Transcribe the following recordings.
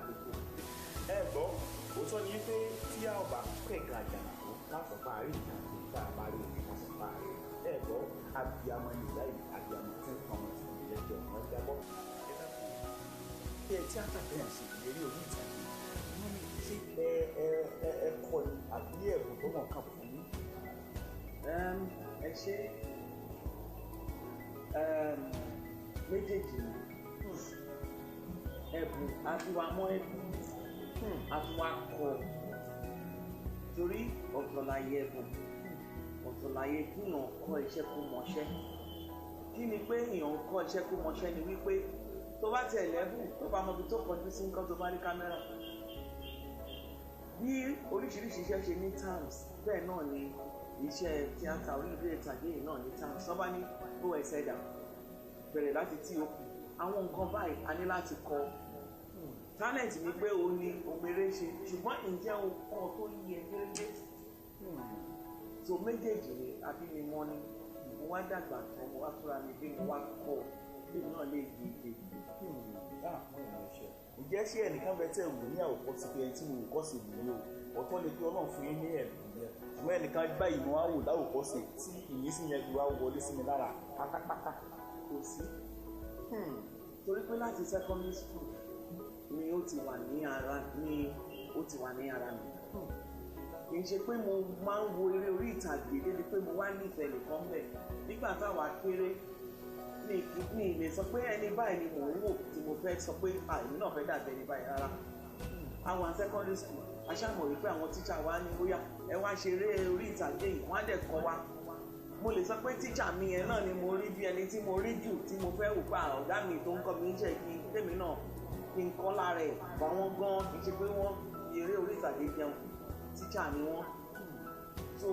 gbogbo. Ẹ gbọ́, òótọ́ ni wípé tí a ò bá pẹ̀gàn àjànàkú, ká sọ pé àárín ìjà, tá a bá rí òkè, ká sọ pé àárín. Ẹ gbọ́, abiyamọ ni ìyá yìí, abiyamọ tí ń pọnmọ tí kò yẹ kí ọmọ jábọ́. Ẹ dákun, ẹ tíátà tẹ̀ ń ṣe, ìlérí orí ìtàgé, ṣé ẹ kọ́ ni àbí ẹ̀bùn tó wọ̀n kàn fún yín? Ẹ ṣe, méjèèjì ni. Ẹ̀bùn àtiwámọ́, ẹ̀bùn àtiwákọ̀, torí ọ̀tọ̀ láyé ẹ̀bùn, ọ̀tọ̀ láyé kíyàn kọ́ iṣẹ́ kó mọṣẹ́. Kí ni pé èèyàn ń kọ́ iṣẹ́ kó mọṣẹ́ ni wípé tó bá tiẹ̀ lẹ́bùn, tó bá mọbi tó kọjú sí nǹkan, tó bá rí kámẹ́rà, bí oríṣiríṣi iṣẹ́ ṣe ní terms, bẹ́ẹ̀ náà ni iṣẹ́ tíátà orílẹ̀-èdè ìtàgé yìí náà ní terms. Tó bá ní go ẹsẹ̀ dà bẹ̀rẹ̀ láti tí ó kù, àwọn nǹkan báyìí a ní láti kọ́. Talent ni pé o ní òmèrè ṣe, ṣùgbọ́n ǹjẹ́ o kọ́ tó yẹ gẹ́gẹ́? So méjèèjì ni. Abínimọ́ ni mo wá dàgbà tán, mo wá fúnra mi bí mo wá kọ́ bí mo náà lè yege. Ǹjẹ́ ṣé ẹnìkan bẹ tẹ̀ wò ní àwòkọ́ṣe pé ẹni tí mo wò kọ́ sí nìyí o? Ọ̀tọ̀ ni pé Ọlọ́run fún yín ní ẹ̀bùn yẹn, ṣùgbọ́n ẹnìkan báyìí mo wá wò láwòkọ́ṣe tí ìmísí yẹn fi wá wọlé sí mi lára pátápátá. Kò sí, torí pé láti secondary school ni ó ti wà ní ara ni ó ti wà ní ara mi. Kì í ṣe pé mo máa ń wo eré orí ìtàgé débi pé mo wá nífẹ̀ẹ́ nìkan bẹ̀. Nígbà táwa kéré ní lè sọ pé ẹni báyìí ni mò ń wò tí mo fẹ́ sọ pé àìní náà fẹ́ dàbí ẹni báyìí rárá. Àwọn secondary school, a ṣàmọ̀ wípé àwọn tíṣà wa ní bóyá ẹ wá ṣeré orí ìtàgé yìí, wọ́n á dẹ̀ kọ́ wa. Mo lè sọ pé tíṣà mi yẹn náà ni mo rí bí ẹni tí mo rí jù, tí mo fẹ́ wò pé ọ̀gá mi tó ń kọ́ mi ń jẹ́ kí tèmi náà kí n kọ́ lára ẹ̀ bá wọn gan. Kì í ṣe pé wọ́n fi eré orí ìtàgé jẹun, tíṣà ni wọ́n. So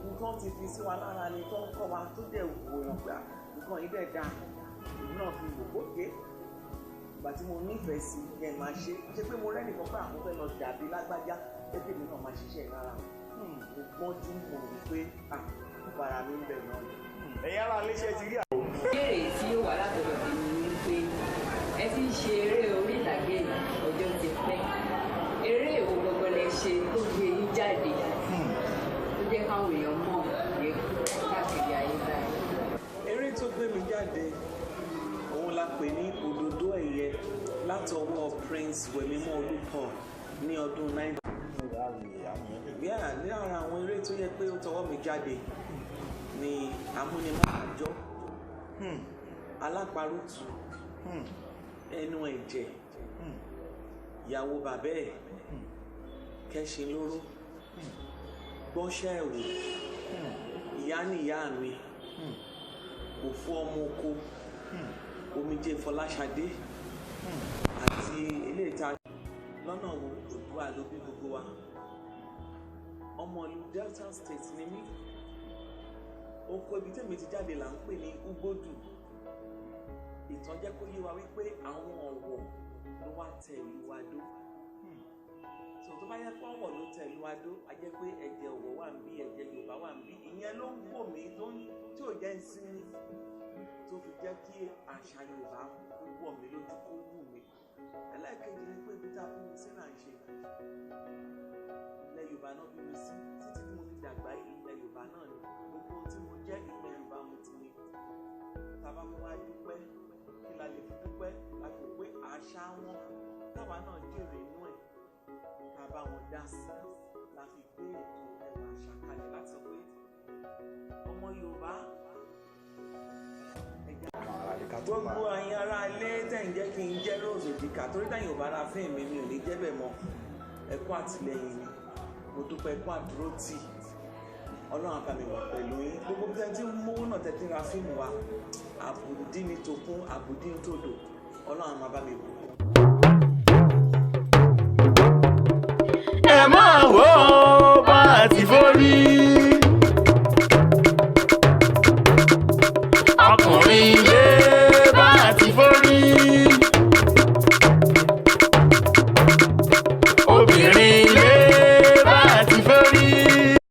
nǹkan ti fi sí wa lára ni tó ń kọ́ wa, tó dẹ̀ wòyàn pé nǹkan yìí dẹ̀ da, èmi náà fi wò ókè. Ìgbà tí mo nífẹ̀ẹ́ sí yẹn máa ṣe ṣe pé mo rẹ́nìkan pé àwọn fẹ́ lọ dàbí lágbájá pé èmi náà máa ṣiṣẹ́ rárá. Mo gbọ́njú mọ̀ wípé bàrà mi ń bẹ̀ náà ni. Ẹ̀yin ará iléeṣẹ́ ti rí àwọn. Ìbéèrè tí ó wà látọ̀dọ̀ tèmi ni pé ẹ ti ń ṣe eré orí ìtàgé yìí, ọjọ́ ti pẹ́. Eré èwo gbogbo lẹ ṣe tó gbé yín jáde, tó jẹ́ káwọn èèyàn mọ̀ yẹ káàkiri ayé báyìí? Eré tó gbé mi jáde, òun la pè ní Òdòdó Ẹ̀yẹ látọwọ́ Prince Wẹ̀mímọ́ Olúpọ̀ ní ọdún 19. Yeah, ní ara àwọn eré tó yẹ pé ó tọwọ́ mi jáde ni Amúnimáàjọ́, Aláparùtù, Ẹnu Ẹ̀jẹ̀, Ìyàwó Bàbá Ẹ̀, Kẹ́sìn Lóró, Gbọ́ṣẹ́ Ẹ̀wò, Ìyá Níyà Mi, Òfú Ọmọ Oko, Omijé Fọláṣadé àti eléyìí tá lọ́nà wo. Oòduà ló bí gbogbo wa. Ọmọ ìlú Delta State ni mí. Oko ibi tèmi ti jáde là ń pè ní Ugbodu. Ìtàn jẹ́ kó yé wa wípé àwọn Ọ̀wọ̀ ló wá tẹ ìlú wa dó. So tó bá yẹ pé Ọ̀wọ̀ ló tẹ ìlú wa dó, a jẹ́ pé ẹ̀jẹ̀ Ọ̀wọ̀ wà ń bí, ẹ̀jẹ̀ Yorùbá wà ń bí. Ìyẹn ló ń wò mí tó ń tí ò jẹ́ ń sinmi, tó fi jẹ́ kí àṣà Yorùbá kó wọ̀ mí lójú, kó wù mí. Ẹlẹ́ẹ̀kejì ni pé ibi tá a bí mi sí là ń ṣe. Ilẹ̀ Yorùbá náà bí mi sí títí tí mo fi dàgbà. Ilẹ̀ Yorùbá náà ni gbogbo ohun tí mo jẹ́. Ilẹ̀ Yorùbá mo ti ní. Tá a bá fẹ́ wá dúpẹ́, kí la lè fi dúpẹ́? La fi pé àṣà wọn táwa náà jèrè inú ẹ̀, ká bá wọn dá sí, la fi gbé ètò Ẹwà Àṣà kalẹ̀ láti sọ pé ọmọ Yorùbá ẹja gbogbo àyìn ará ilé tẹ̀ ń jẹ́ kí n jẹ́ Rose Odika, torí táyìn ò bá ra fíìmù mi, mi ò ní jẹ́ bẹ́ẹ̀ mọ́. Ẹ kú àtìlẹ́yìn mi, mo dúpẹ́. Ẹ kú àdúrótì. Ọlọ́run á bá mi wà pẹ̀lú yín. Gbogbo bí wọ́n ti ń mówó náà tẹ́tí ra fíìmù wa, àbùdí ní tòkun, àbùdí ní tòdò, Ọlọ́run á máa bá mi bùkún. Ẹ máa wò.